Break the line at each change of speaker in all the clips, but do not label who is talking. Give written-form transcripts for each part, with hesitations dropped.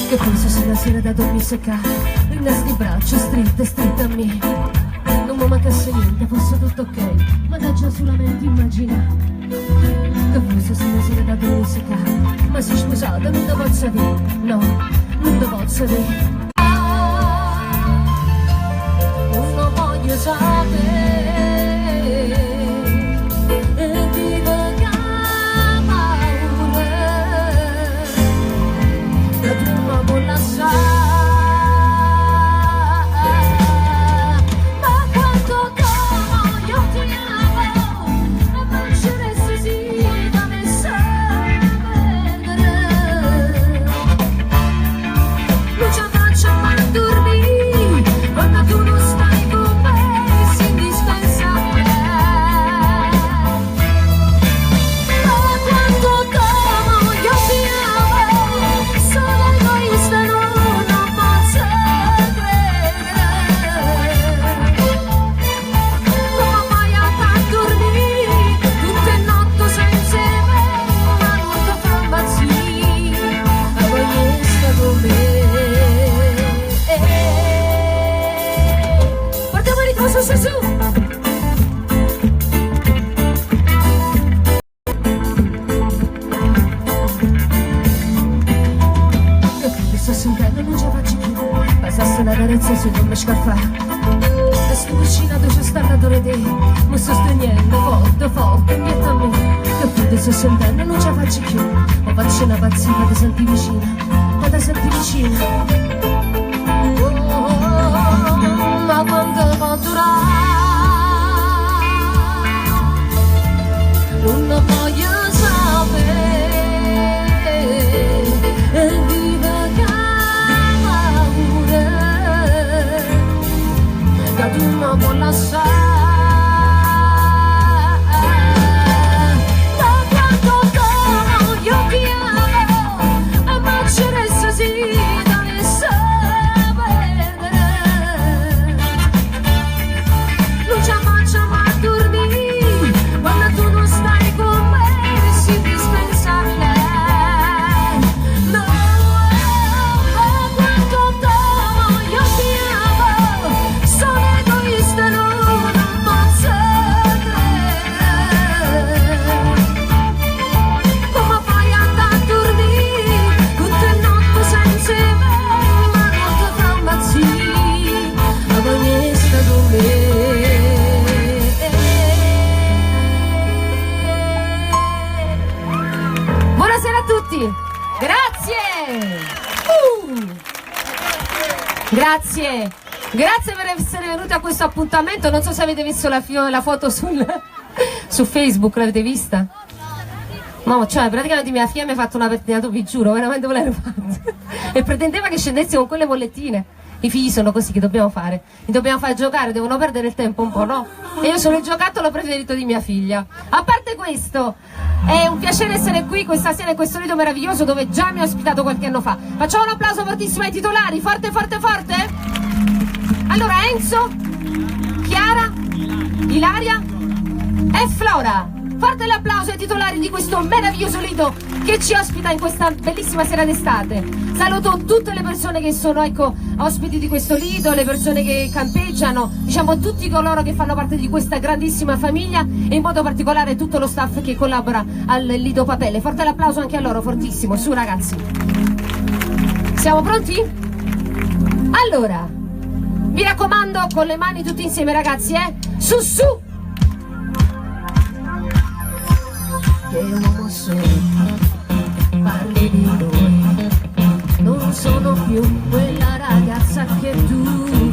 Che fosse se la sera da dormisse ccà, dint' 'a sti braccia stritte stritte a me. Nun me mancasse niente, fosse tutto ok, ma t'aggia sulamente immaginà. Che fosse se la sera da dormisse ccà, ma si spusata nun te pozzo avè, no, nun te pozzo avè. Nun 'o voglio sapè. E vive ca paura Ca tu me vuò lassà. Ma quanto t'amo, io ti amo, e m'acceresse si t'avesse perdere. Nun ce 'a faccio a durmì quando tu nun stai con me, sei indispensabile. Ma quanto t'amo, io ti amo, sono egoista, nun 'o pozzo credere. Come fai a dormì tutte 'e notte senza 'e me, ma nun te fa impazzì, 'a voglio sta con me. Portiamo il ritmo su su su! Che freddo sto sentenno, nun ce 'a faccio cchiù. Bastasse na carezza soja pe me scarfà. E stu vicinato ce sta n'addore 'e te. Me sto strignenno forte forte 'mpietto a me. Che freddo sto sentenno, nun ce 'a faccio cchiù. Po' faccio na pazzia pe te sentì vicina, pe te sentì vicina. Oh, ma quanto po' durà? Nun 'o voglio sapè. E vive ca paura ca tu me vuò lassà. Ma quanto t'amo, io ti amo, e m'acceresse si t'avesse perdere. Nun ce 'a faccio a durmì quando tu nun stai con me, sei indispensabile. No, ma quanto t'amo, io ti amo, sono egoista, nun 'o pozzo credere. Come fai a dormì tutte 'e notte senza 'e me, ma nun te fa impazzì, 'a voglio sta con me. Buonasera a tutti, grazie! Grazie, grazie per essere venuti a questo appuntamento. Non so se avete visto la foto su Facebook, l'avete vista? No, cioè praticamente mia figlia mi ha fatto una pettinatura, vi giuro, veramente ve l'ero fatta. E pretendeva che scendessi con quelle mollettine. I figli sono così, che dobbiamo fare? Li dobbiamo far giocare, devono perdere il tempo un po', no? E io sono il giocattolo preferito di mia figlia. A parte questo, è un piacere essere qui questa sera in questo lido meraviglioso dove già mi ha ospitato qualche anno fa. Facciamo un applauso fortissimo ai titolari, forte, forte, forte. Allora Enzo, Chiara, Ilaria e Flora. Forte l'applauso ai titolari di questo meraviglioso lido che ci ospita in questa bellissima sera d'estate. Saluto tutte le persone che sono, ecco, ospiti di questo lido, le persone che campeggiano, diciamo tutti coloro che fanno parte di questa grandissima famiglia e in modo particolare tutto lo staff che collabora al Lido Papelle. Forte l'applauso anche a loro, fortissimo. Su ragazzi. Siamo pronti? Allora, mi raccomando con le mani tutti insieme ragazzi, eh? Su su! Che uomo sono, parli di noi, non sono più quella ragazza che tu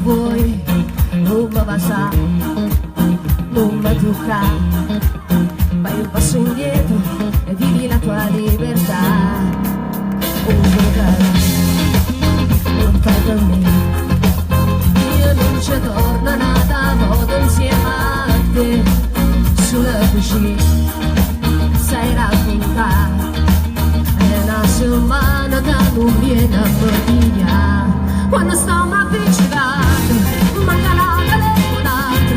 vuoi, non mi passa, non mi tocca, fai un passo indietro e vivi la tua libertà. Un giocare, lontano da me, io non ci torno nata volta insieme a te, sulla cucina sai raccontare, è una settimana che non viene a fatica, quando stiamo appiccicati, manca la telefonata,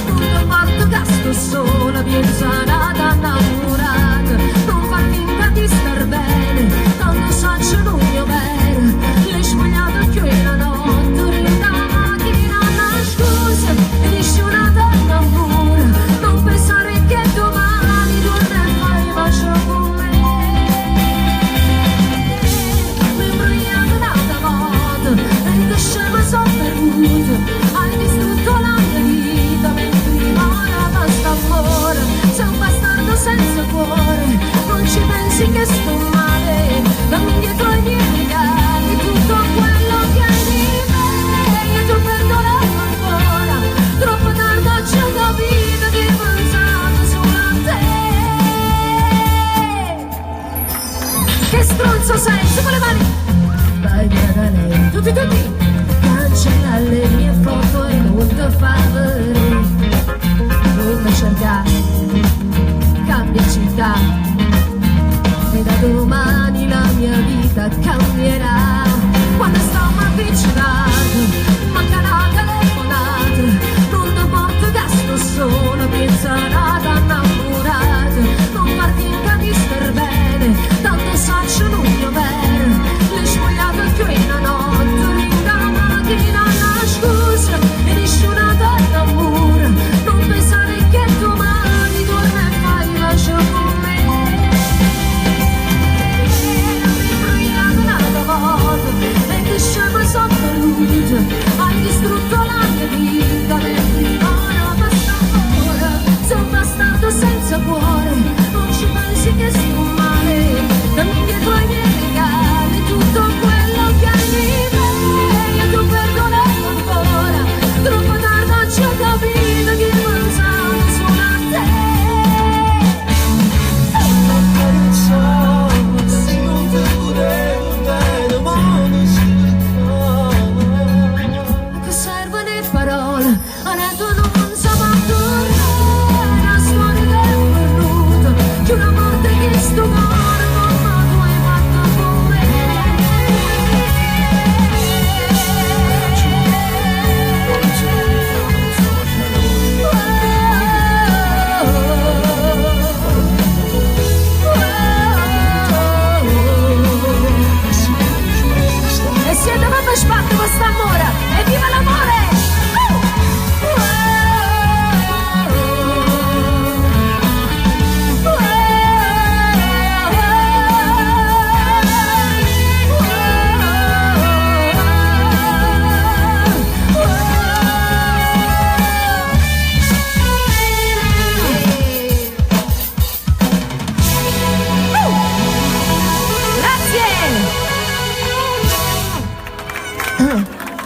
non ti importa che sto sola, pensa nata innamorata, non far finta di star bene, tanto saccio non mio bene,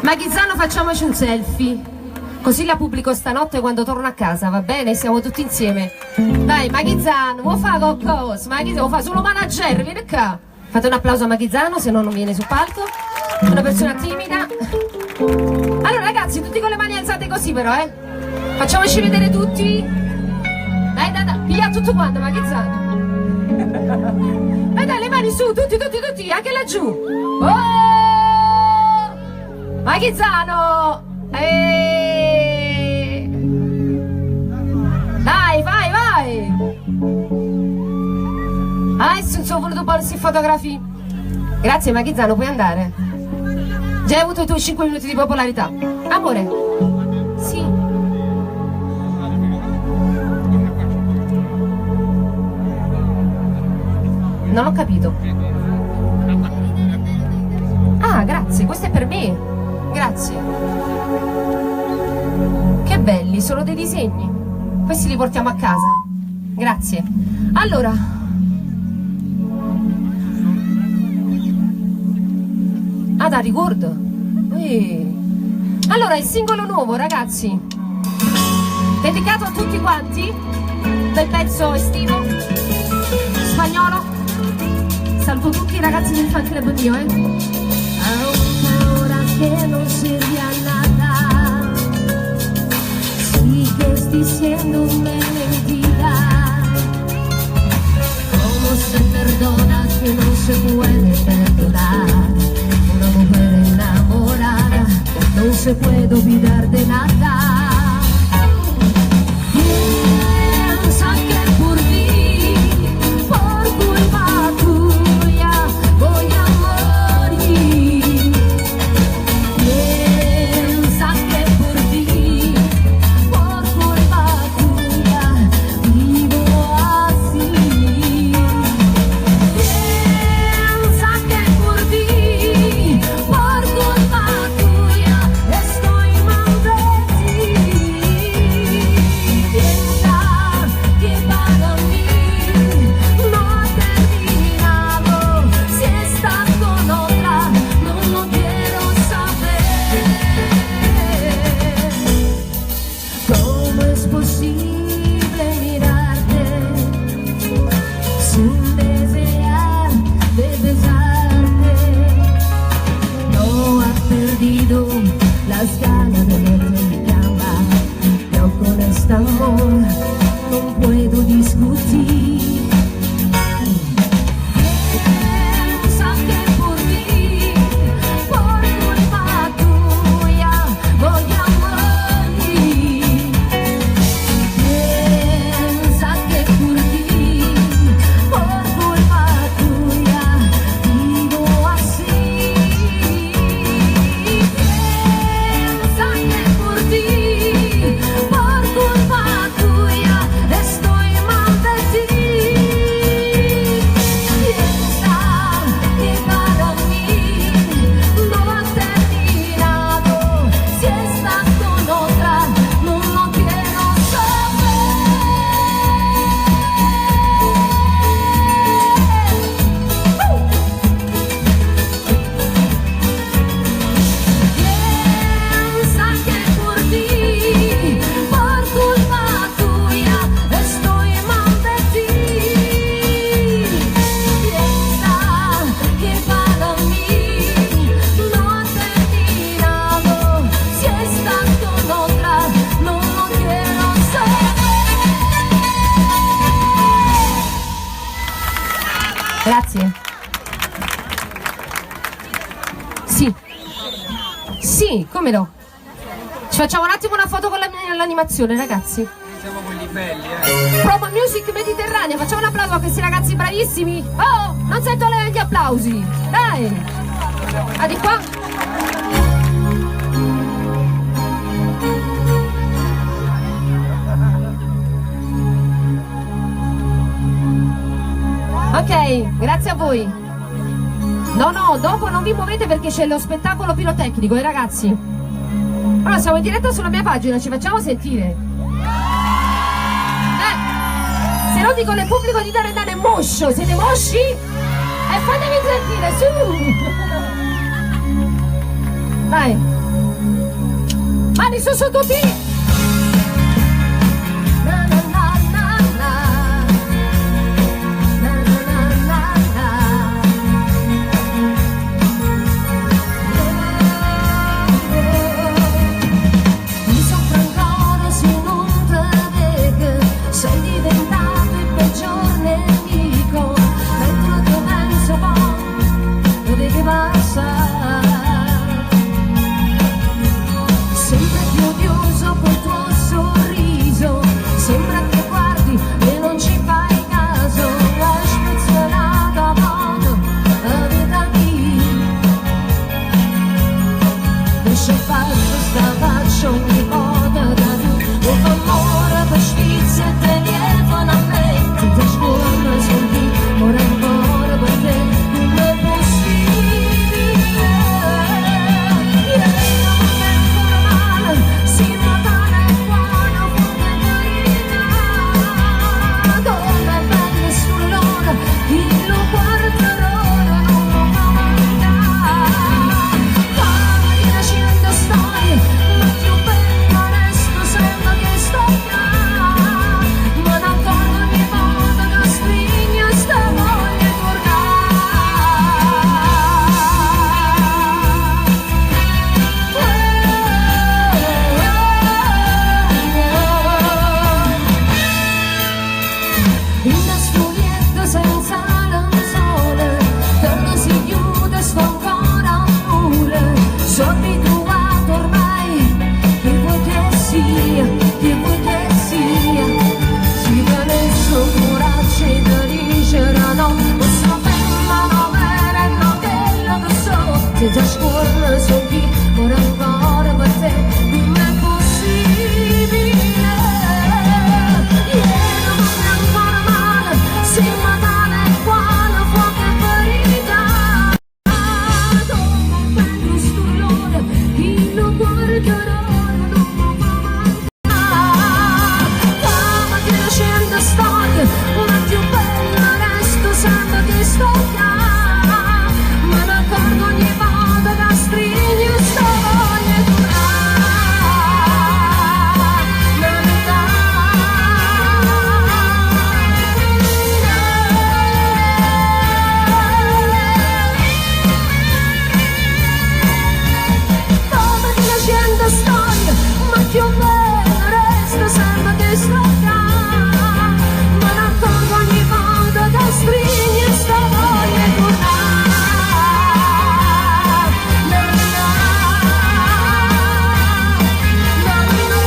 Maghizzano facciamoci un selfie. Così la pubblico stanotte quando torno a casa, va bene? Siamo tutti insieme. Dai, Maghizzano, vuoi fare qualcosa? Maghizzano, vuoi fare solo manager, vieni qua. Fate un applauso a Maghizzano, se no non viene sul palco. È una persona timida. Allora ragazzi, tutti con le mani alzate così però, eh. Facciamoci vedere tutti. Dai, dai, dai, via tutto quanto, Maghizzano. Dai, dai, le mani su, tutti, tutti, tutti, anche laggiù. Oh! Maghizzano! Eh! Dai, vai, vai! Adesso non sono voluto porsi fotografie. Grazie Maghizzano, puoi andare. Già hai avuto i tuoi 5 minuti di popolarità. Amore? Sì. Non ho capito. Ah, grazie, questo è per me. Grazie. Che belli, sono dei disegni. Questi li portiamo a casa. Grazie. Allora. Ah, da ricordo. Ehi. Allora, il singolo nuovo, ragazzi. Dedicato a tutti quanti. Del pezzo estivo. Spagnolo. Saluto tutti i ragazzi del fan club mio, eh.
Ahora que no sirve a nada, sigues diciéndome mentira. ¿Cómo se perdona que no se puede perdonar? Una mujer enamorada no se puede olvidar de nada. Piensa que por ti, por culpa tuya, voy a morir. Piensa que por ti, por culpa tuya, vivo así. Piensa que por ti, por culpa tuya, estoy mal de ti. Piensa que para mí no ha terminado. Si estás con otra, no lo quiero saber. ¿Cómo es posible mirarte sin desear de besarte? No has perdido las ganas de verte en mi cama. Yo con este amor no puedo discutir. Piensa que por ti, por culpa tuya, voy a morir. Piensa que por ti, por culpa tuya, vivo así. Piensa que por ti, por culpa tuya, estoy mal de ti. Piensa que para mí no ha terminado. Si estás con otra, no lo quiero saber. Piensa que por ti, por culpa tuya, estoy mal de ti. Piensa que para mí no ha terminado. Si estás con otra, no lo quiero saber.
Grazie. Sì. Sì, come no? Ci facciamo un attimo una foto con l'animazione, ragazzi.
Siamo quelli belli, eh.
Promo Music Mediterranea, facciamo un applauso a questi ragazzi bravissimi. Oh, non sento gli applausi. Dai. Ah, di qua? Ok, grazie a voi. No, no, dopo non vi muovete perché c'è lo spettacolo pirotecnico, ragazzi. Allora, siamo in diretta sulla mia pagina, ci facciamo sentire. Se no dico nel pubblico di dare andare moscio, siete mosci? E fatemi sentire, su! Vai! Mani su su tutti!
Na na na na na. Na na na na na. Mi soffro ancora se non te vedo, sei diventato il peggior nemico, mentre ti penso poi, vedi che passa. Sempre più odioso col tuo sorriso, sembra che guardi e non ci fai caso, hai spezzato a modo la vita mia. E se faccio sta faccia ogni volta che tu mi fa amore per sfizio e telefono a me, ti scorro sul chi muore ancora per te, non è possibile. Io non mi ancora male, si tale buono come verità. Come bello sull'ora, chi lo guarderà non lo fa mancare. Fammi cento storie, ma più bella resto sempre che sto qua. Ma non accorgo ogni volta che stringo sta voglia di tornare. In sto letto senza lenzuola, quando si chiude sto ancora pure. Sono abituato ormai, che vuoi che sia, che vuoi che sia. Si adesso coraggio di dicere no, posso fermare bene, no quello che so, senza scorrere su chi muore ancora per te, non è possibile. Io non mi ancora male, se ma tale quale fuoco e verità. Come bello sto dolore, chi lo guarderà non lo fa mancare. Fama che cento storie, ma più bella resto sempre che sto qua. Me ne accorgo ogni volta che stringo sta voglia di tornare. Na na na. Come che cento storie, ma più bella resta sempre che sto qua. Me ne accorgo ogni volta che stringo sta voglia di tornare. Na na na. Na na na.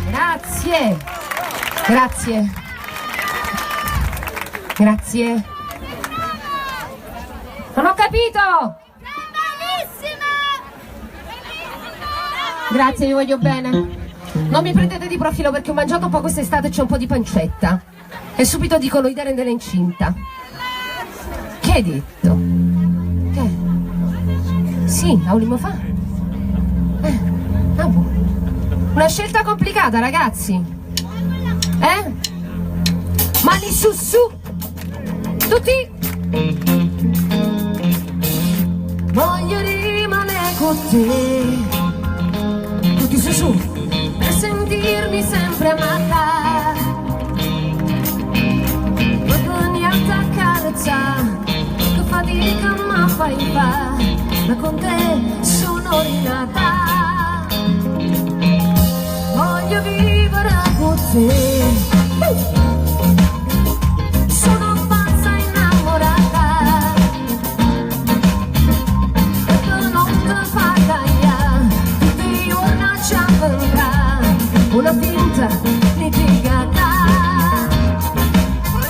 Grazie. Grazie. Grazie. Grazie. Non ho capito! Grazie, vi voglio bene. Non mi prendete di profilo perché ho mangiato un po' quest'estate e c'è un po' di pancetta. E subito dicono Ida rendere incinta. Che hai detto? Che? Sì, la volimmo fa? Ah, boh. Una scelta complicata, ragazzi. Eh? Mani su su! Tutti!
Voglio rimanere con te,
Tutti su su!
per sentirmi sempre amata. Ma niente accarezza, che fatica ma fai fa, ma con te sono rinata. Voglio vivere con te. Sono pazza innamorata. E per non te fa tagliare, tutti i giorni ci avverrà una finta litigata.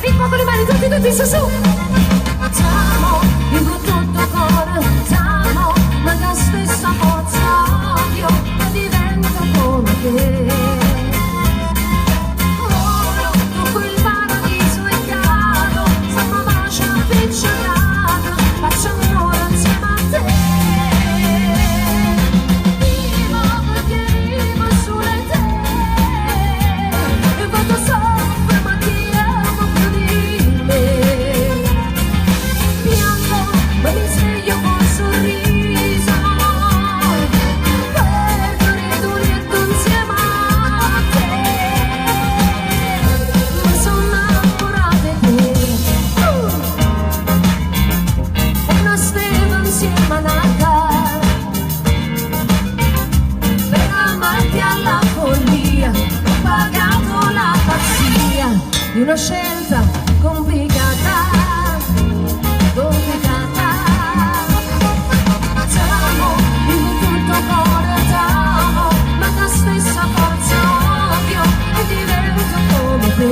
Ritmo con le mani, tutti, tutti su su!
T'amo, io con tutto cuore, t'amo, ma la stessa forza odio e divento come te. Una scelta complicata, complicata. T'amo, in tutto cuore t'amo, ma la stessa forza odio e divento come te.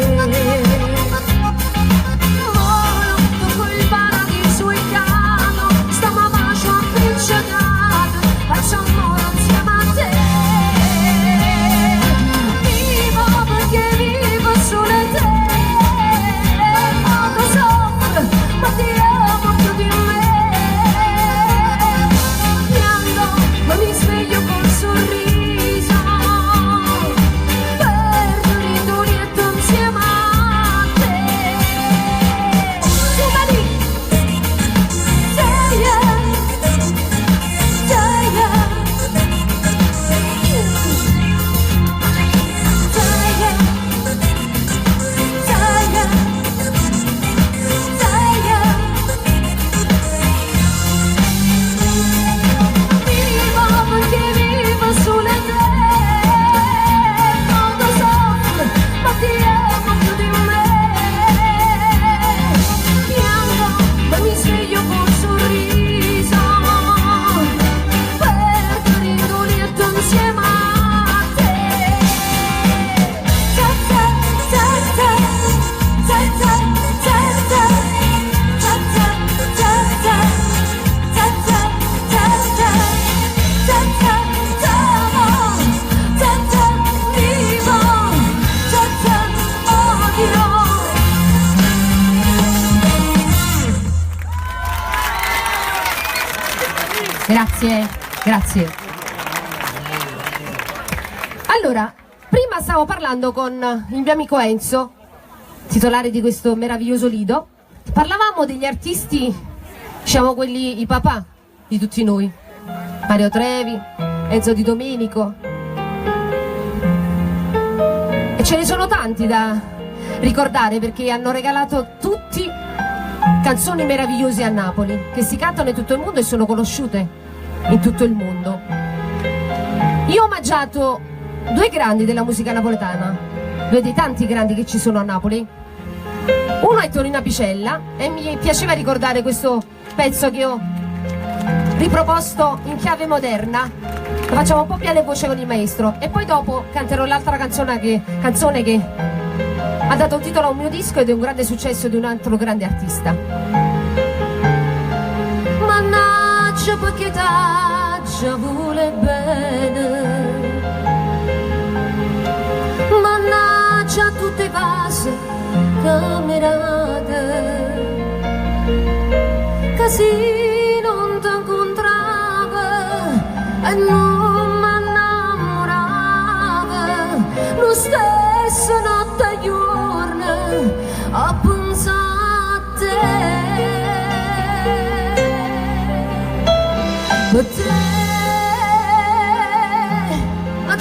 Volo, tocco il paradiso e cado, stiamo a bacio appiccicato, faccio amore insieme a te. Vivo perché vivo solo te, quando soffro, ma ti amo più di me. Piango, ma mi sveglio col sorriso, perdo dint' 'o lietto insieme a te. Su mani! Yeah, yeah, yeah, yeah. Yeah, yeah, yeah, yeah, yeah, yeah. Vivo perché vivo solo te, quando soffro, ma ti amo più di me. Piango, ma mi sveglio col sorriso, perdo dint' 'o lietto insieme a te. Ta ta ta ta, ta ta ta ta, ta ta ta ta, ta ta ta ta, ta ta t'amo, ta ta vivo, ta ta odio.
Grazie, grazie. Allora, prima stavo parlando con il mio amico Enzo, titolare di questo meraviglioso lido. Parlavamo degli artisti, diciamo quelli, i papà di tutti noi. Mario Trevi, Enzo Di Domenico. E ce ne sono tanti da ricordare perché hanno regalato tutti canzoni meravigliose a Napoli, che si cantano in tutto il mondo e sono conosciute in tutto il mondo. Io ho omaggiato due grandi della musica napoletana, due dei tanti grandi che ci sono a Napoli. Uno è Tonino Apicella e mi piaceva ricordare questo pezzo che ho riproposto in chiave moderna. Lo facciamo un po' piano e voce con il maestro e poi dopo canterò l'altra canzone che ha dato titolo a un mio disco ed è un grande successo di un altro grande artista. Mannaggia perché t'aggia vule bene, mannaggia tutte cose che mi date, che se non ti incontrava e non mi innamorava, lo stesso notte e giorno a pensare a te. Per te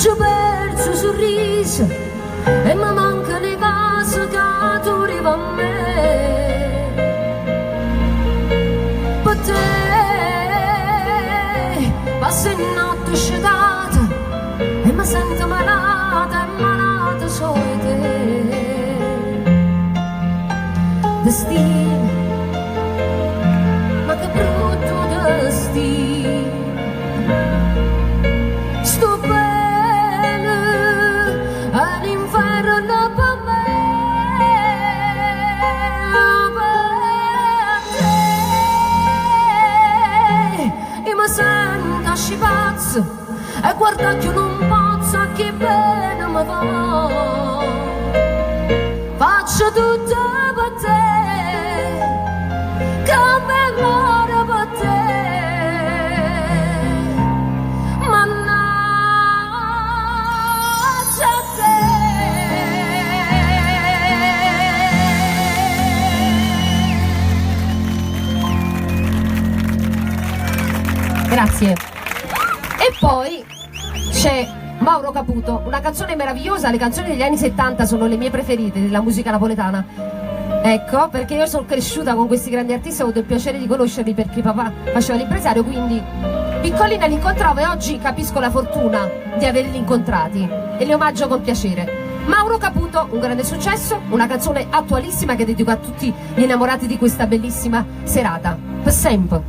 ho perso il sorriso e mi manca le cose che tu arriva a me. Per te passo in notte scetata e mi sento malata e malata solo te. Destino, ma che brutto destino. Sto bene all'inferno per me, per te. E mi sento asci pazzo e guarda che non posso che bene mi va. Faccio tutto per te, che me muoro per te. Mannaggia a te. Grazie. E poi c'è Mauro Caputo, una canzone meravigliosa. Le canzoni degli anni 70 sono le mie preferite della musica napoletana. Ecco, perché io sono cresciuta con questi grandi artisti, ho avuto il piacere di conoscerli perché papà faceva l'impresario, quindi piccolina li incontravo e oggi capisco la fortuna di averli incontrati e li omaggio con piacere. Mauro Caputo, un grande successo, una canzone attualissima che dedico a tutti gli innamorati di questa bellissima serata. Per sempre.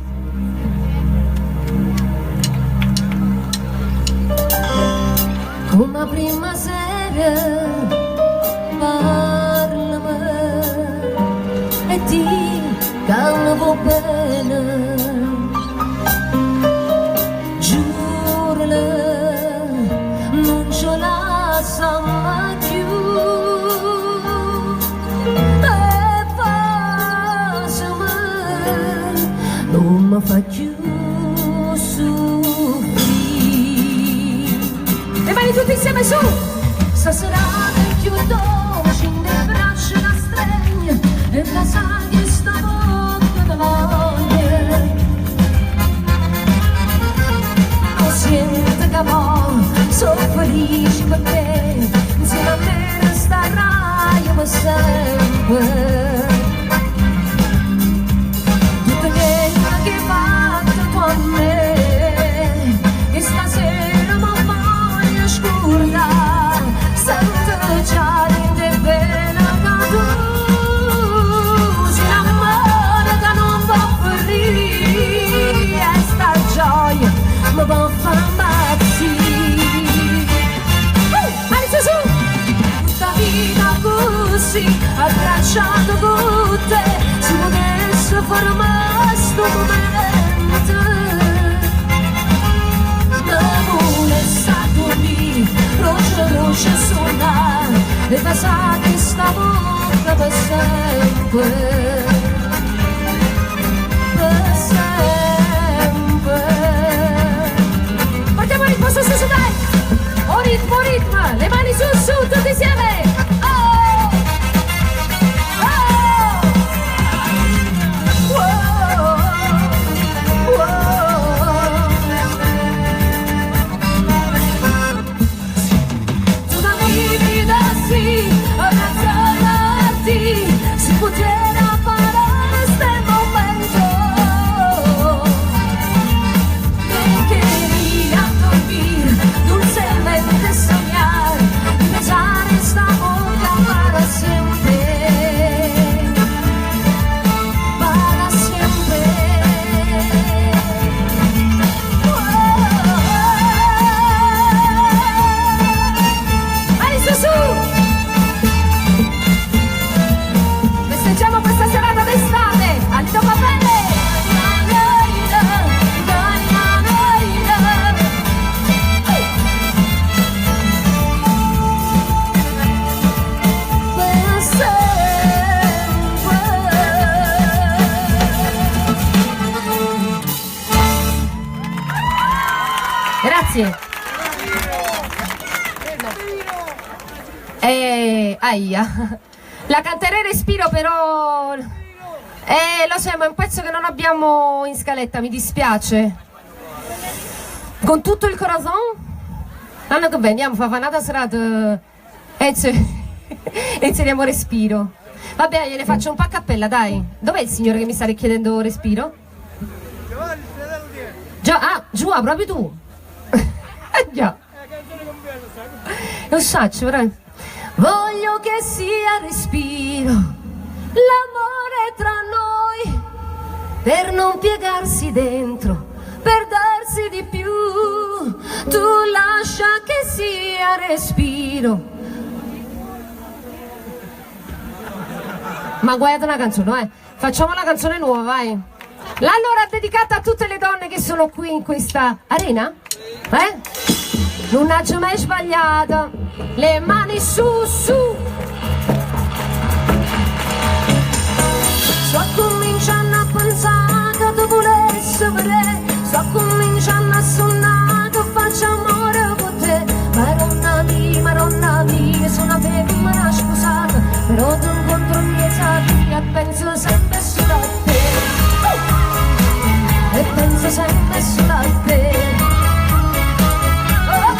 Come 'a primma sera parlame e di' ca me vuò bene Giurale nun ce lassamm cchiù E vasame nun me fa cchiù suffrì
Le mani tutti insieme su!
Stasera è cchiù doce 'int' 'e braccia t'astregno e vasà chesta vocca te voglio 'O siente ca mo so' felice pecché insieme a me restarraje pe' sempe Tutto chello che hê fatto tu a me chesta sera m' 'o voglio scurdà Sento già dint' 'e vene ca tu si n'ammore ca nun po' fernì e sta gioia me po' fa 'mpazzì
Mani su su!
Tutta vita accussì, abbracciato cu te, si putesse fermà stu mumento. Me vulesse addurmì, doce doce sunnà, e vasà chesta vocca pe' sempe. Pe' sempe.
Partiamo ritmo su su su dai! Oh ritmo ritmo! Le mani su su tutti insieme! Oh! Oh!
Whoa, whoa. Tutta mi vida sì, abbracciarti, si poteva fare este momento. Me quería dormir, dulcemente soñar y besar esta boca para siempre. Para siempre.
Oh! Mani su su! Festeggiamo questa serata d'estate! Al Lido Papele!
Per sempre.
Grazie. Aia. La canterei respiro però... lo so, ma è un pezzo che non abbiamo in scaletta, mi dispiace. Con tutto il corazón? L'anno che veniamo, fa n'ata serata e inseriamo respiro. Vabbè, gliene faccio un po' a cappella, dai. Dov'è il signore che mi sta richiedendo respiro? Gio- ah, Giua, proprio tu. Già. Lo saccio, veramente.
Voglio che sia respiro l'amore tra noi per non piegarsi dentro, per darsi di più. Tu lascia che sia respiro.
Ma guardate una canzone, eh. Facciamo una canzone nuova, vai. L'allora dedicata a tutte le donne che sono qui in questa arena? Eh? Non ho mai sbagliato. Le mani su, su.
Sto cominciando a pensare che tu volessi vedere. Sto cominciando a sognare che faccio amore con te. Maronna mia, maronna mia, sono una femmina sposata. Però ti incontro in mezzo via e penso sempre solo a te. E penso sempre solo a te. Oh.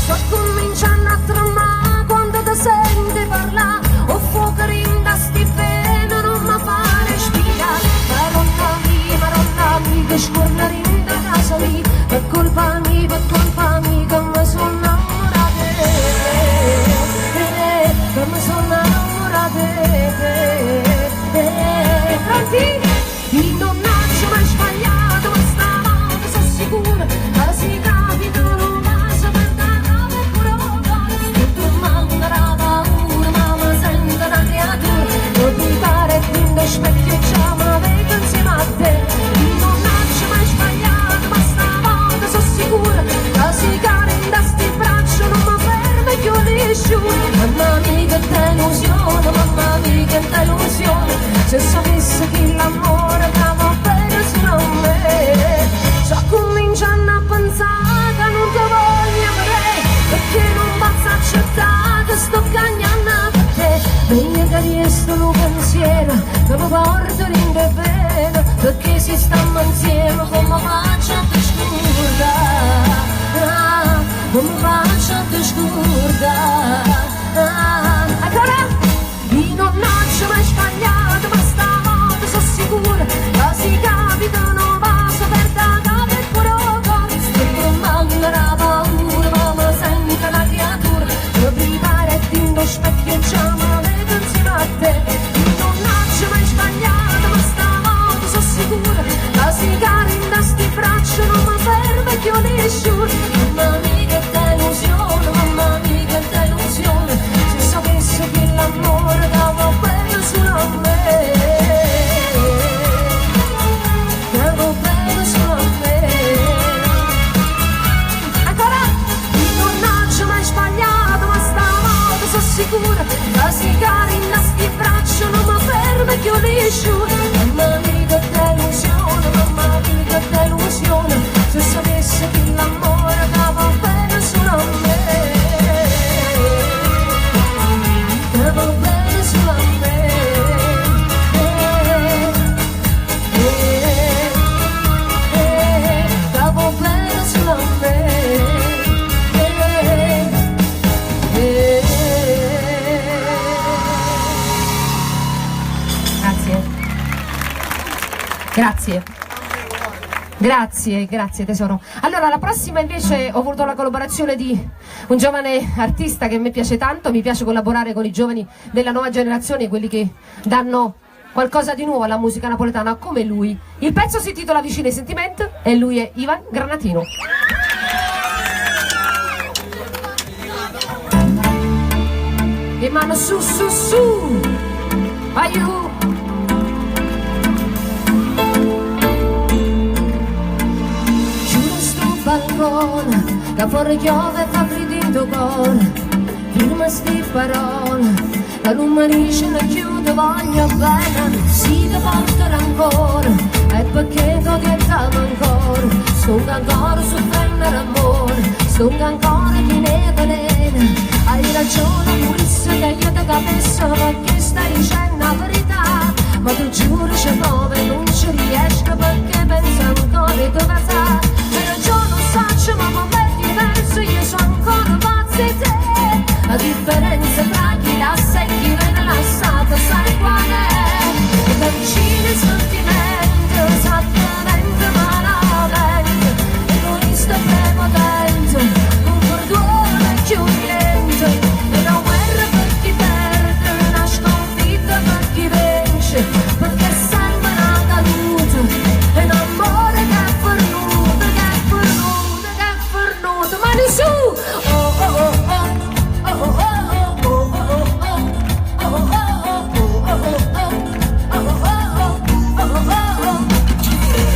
Sto cominciando a tremare quando Questo nu pensiero che mi porta dint' 'e vene Pecché si stammo 'nzieme comme faccio a te scurdà Comme faccio a te scurdà Ancora? Io nun aggio mai sbagliato ma stavota so' sicura Ca si capita nu vaso perdo 'a capa e pure 'o core Sto tremmanno d' 'a paura ma me sento 'na criatura Te pripare e dint' 'o specchio già me vedo 'nzieme a te Io nun aggio mai sbagliato ma stavota so' sicura Ca si caro 'int' a 'sti braccia nun me ferma cchiù nisciuno Mamma mia che delusione, mamma mia che delusione Si sapesse chill'ammore ca vo' bene sulo a me Ca vo' bene sulo a me Ancora? Io nun aggio mai sbagliato ma stavota so' sicura Ca si caro 'int' a 'sti braccia nun me ferma cchiù nisciuno Mamma mia che delusione, mamma mia che delusione Se sapesse chill'ammore ca vo' bene sulo a me Ca vo' bene sulo a me Eh, eh, ca vo' bene sulo a me Eh, eh.
Grazie. Grazie. Grazie, grazie tesoro. Allora, la prossima invece ho voluto la collaborazione di un giovane artista che a me piace tanto, mi piace collaborare con i giovani della nuova generazione, quelli che danno qualcosa di nuovo alla musica napoletana come lui. Il pezzo si intitola Vicino ai sentimenti e lui è Ivan Granatino. E mano su su su! Aiù!
Chiudo sto balcone, che fuori piove e fa freddo in tuo cuore. Firma sti parole, che non mi dicono più ti voglio bene. Si ti porto ancora, è perché ti odiamo ancora. Sto ancora soffrendo l'amore, sto ancora chi ne velena. Hai ragione, pure che io ti capisco perché stai dicendo la verità. Ma tu giuro c'è prova e non ci riesco perché penso ancora di te vasà. Hai ragione, non saccio, ma per me è diverso, io sono ancora pazza di te. La differenza tra chi lassa e chi viene lasciato, sai qual è? Che vicino i sentimenti, esattamente malamente, egoista e prepotente, non perdona più niente. È una guerra per chi perde, una sconfitta per chi vince, perché è sempre una caduta, è un amore che è fernuto, che è fernuto, che è fernuto. Mani su! Oh oh oh oh, oh oh oh oh oh oh oh oh oh oh oh oh oh oh.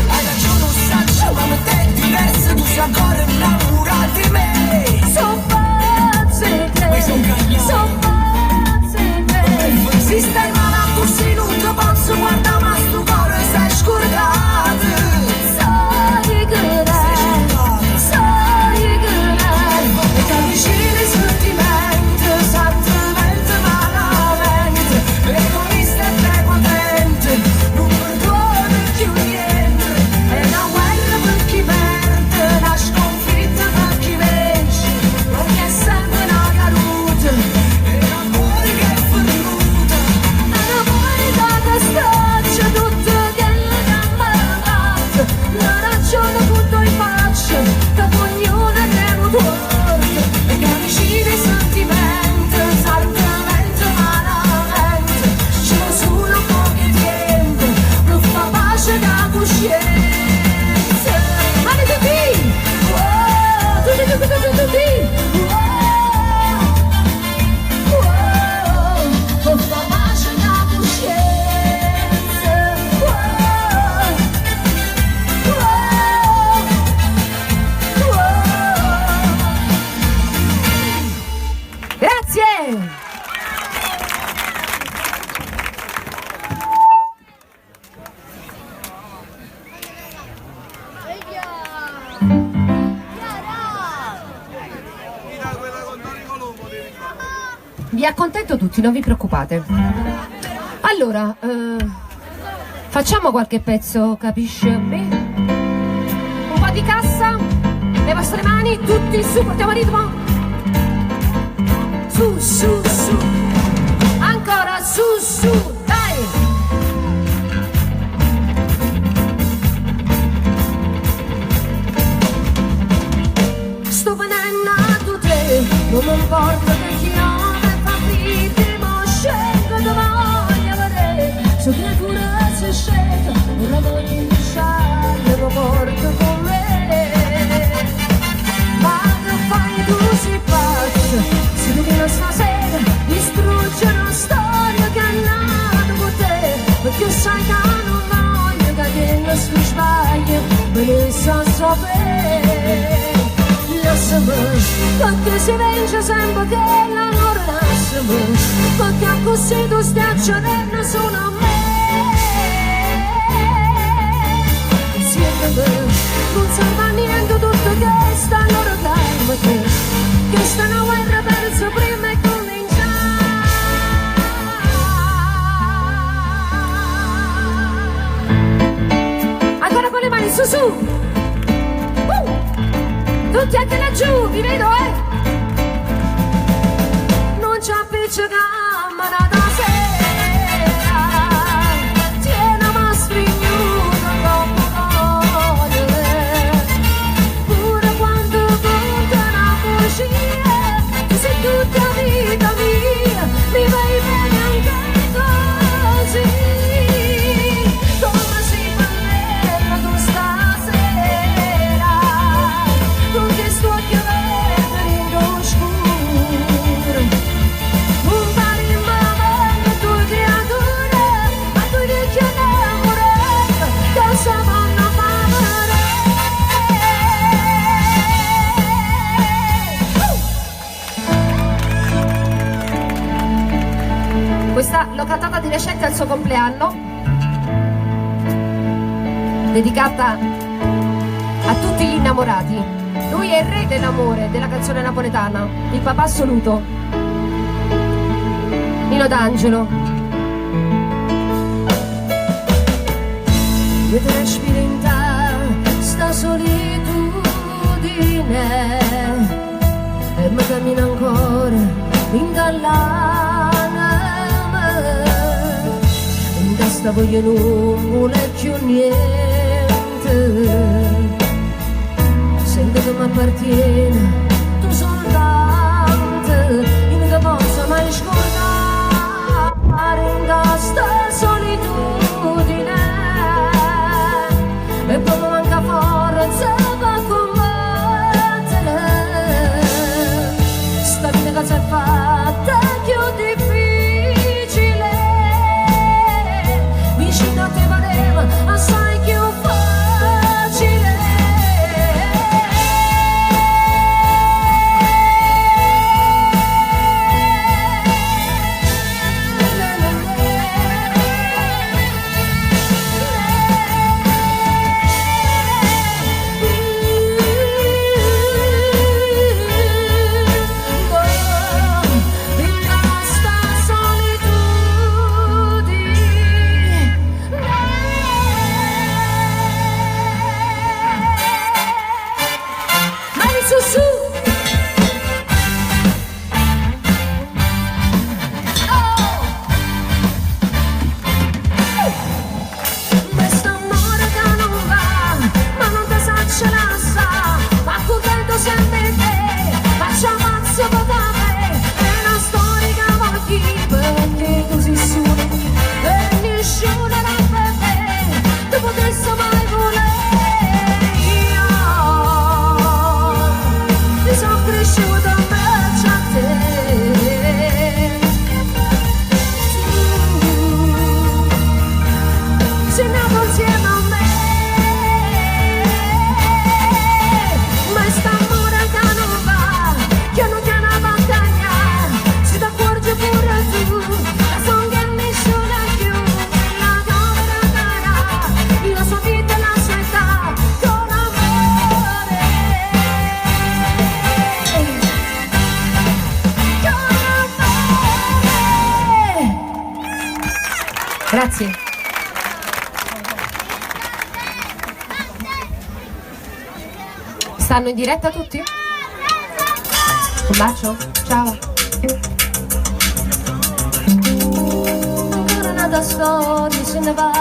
Hai ragione, non saccio, ma me te è diverso, tu sei ancora innamorato di me.
So pazze
Ma son cagnato.
so pazze
Si stai male così non ti posso guardare, ma sto cuore sei scordato.
Sai che sai che
E che vicino i sentimenti, esattamente malamente, egoista e prepotente, non perdona più niente. È una guerra per chi perde, una sconfitta per chi vince, perché è sempre una caduta, è un amore che è fernuto.
Una verità che straccia tutto quello che m'ha fatto, una ragione tutto in faccia, che ognuno è un torto,
E che vicino i sentimenti, esattamente malamente, c'è solo pochi tempo, per fa pace la coscienza.
Mani tutti! Oh, tutti, tutti, tutti, tutti! Oh, oh, per fa pace la coscienza. Oh, oh, oh.
Grazie! Vi accontento tutti, non vi preoccupate. Allora, facciamo qualche pezzo, capisci a me? Un po' di cassa, le vostre mani, tutti su, portiamo ritmo. Su, su, su. Ancora su, su, dai!
Sto venendo a te, non mi importa che chiove, fa freddo, ma scelgo dove voglio vedere. Su creatura si sceta, ora voglio lasciare, lo porto con me. Ma che fai tu sei pazzo, se tu vieni stasera, distrugge una storia che è nata con te, perché sai che non voglio che te sto sbaglio, me ne so sapere. Lasciami, perché si vince sempre che l'amore lasciami, perché così tu stai accedendo solo a me. Sientami, non serve a niente tutto che sta allora calmati, che sta una guerra persa prima e cominciare.
Ancora con le mani su su! Tutti anche laggiù, vi vedo, eh!
Non c'è appiccicammo da sera, tiene ma strignuto troppo voglio, pure quando conta una bugia, tu sei tutta vita mia, mi vai bene anche così, come si bella tu stasera, con che sto a chiedere in oscuro. Un pari in mano tua creatura, ma tu vecchia innamorata, che sa vanno a fare.
Questa l'ho cantata di recente al suo compleanno, dedicata a tutti gli innamorati. Lui è il re dell'amore, della canzone napoletana, il papà assoluto, Nino D'Angelo.
Io te respiro in te, sta solitudine, e mi cammino ancora in dall'anima. In testa voglio non vuole più niente, sento che mi appartiene tu soltanto, io non ti posso mai scordare in questa solitudine, e poi mi manca forza per combattere, sta vita che si è fatta più difficile, vicino a te pareva assai più facile.
Grazie. Stanno in diretta tutti? Un bacio, ciao.
Ancora n'ata storia se ne va.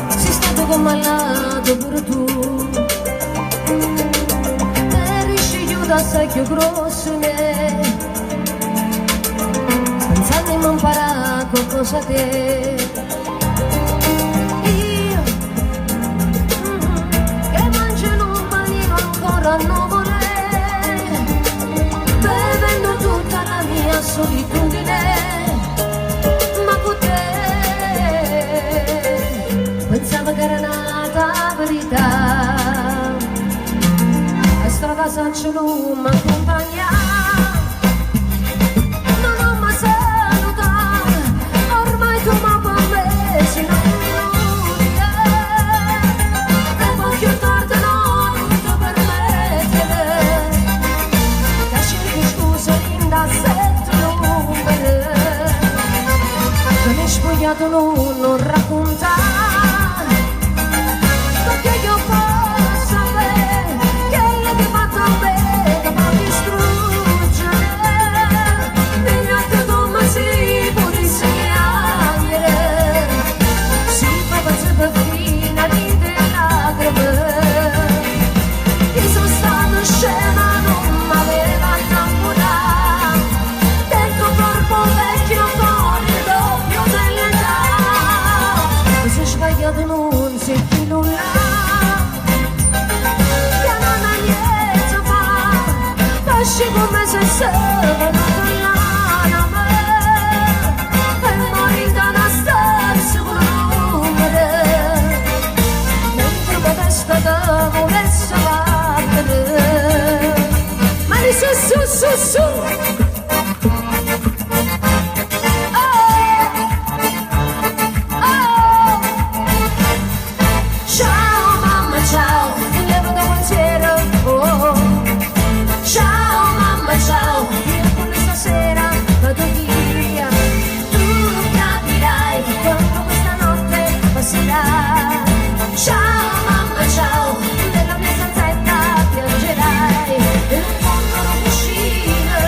Sei stato come ll'ate pure tu. Te riuscito assai più grosso me. Pensando di non imparare qualcosa a te. Io che mangio un panino ancora non vorrei, bevendo tutta la mia solitudine, ma con te pensavo che era nata verità, e strada senza non mi accompagna. Ma non mi saluta, ormai tu mi per sei inutile. E poi più tardi non ti permettere, che cerchi scusa in da sette numeri. Che mi spogliato non raccontare, perché io posso sapere che l'hai fatto a me, che mi distruggere. Mi come si può disegnare, si fa per fino di lacrime. Io sono stata scema, non m'aveva innamorato del tuo corpo vecchio con il doppio dell'età. Mi sono sbagliato, non sei più nulla, che non ha niente fa, lasci come se se l'anima e morì da una stessa numero, mentre la testa te volesse battere.
Mani su su su su. Oh! Oh!
Ciao mamma, ciao, levo da pensiero. Oh. Ciao mamma, ciao, io pure stasera vado via. Tu capirai quando questa notte passerà. Ciao mamma, ciao, nella mia stanzetta piangerai. E in fondo non uscire.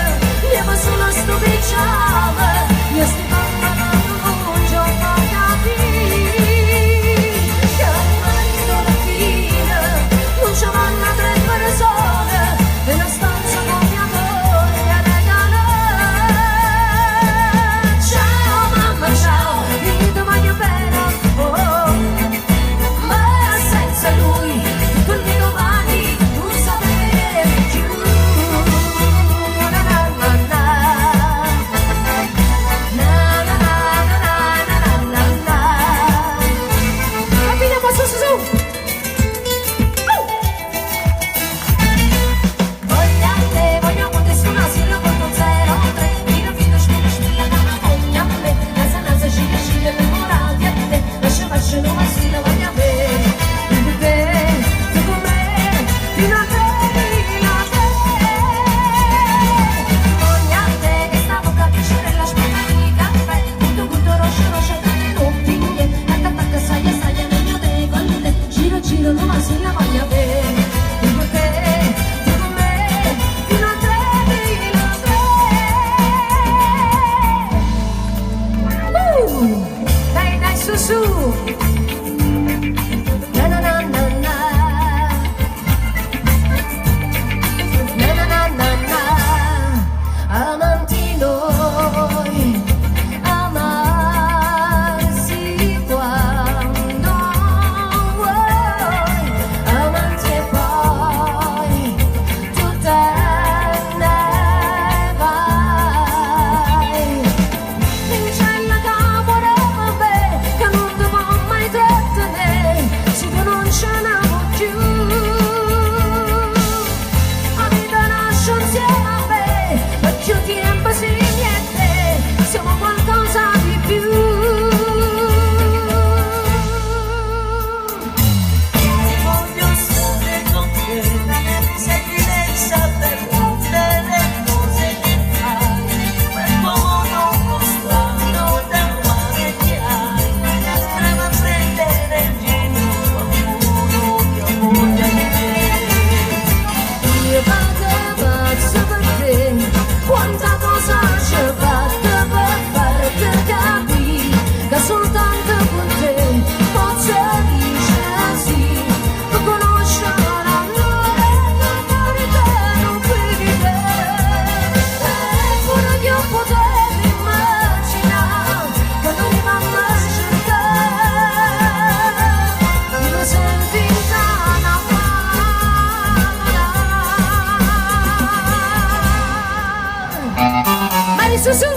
su su!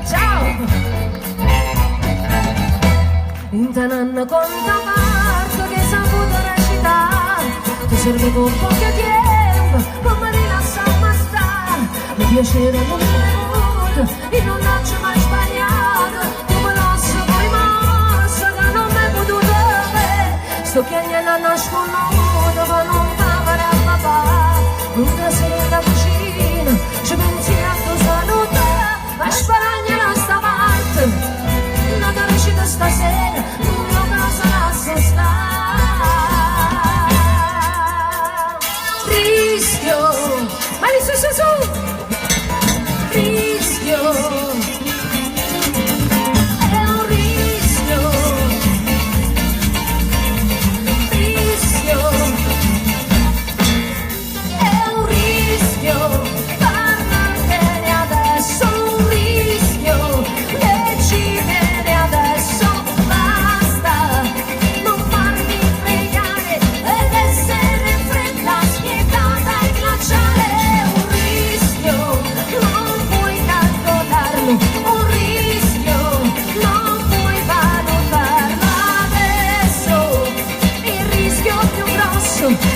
Ciao! Dint' n'anno quanta parte che saputo recitare Ti serve con poco tempo come rilassarmi a stare Mi piacere non mi avuto e non ho mai sbagliato Tu me lo so rimorso che non mi hai potuto avere Sto chiagnendo nascosto ma non fa a papà Non ti sei la cucina ci pensi a tua salute Ma sparagna sta parte Non ti recita stasera Non te la sarà Rischio Mani su su su Rischio È un rischio Rischio È un rischio parlartene adesso, un rischio decidere adesso, basta non farmi fregare ed essere fredda, spietata e glaciale. È un rischio, non puoi calcolarlo, un rischio, non puoi valutarlo adesso. Il rischio più grosso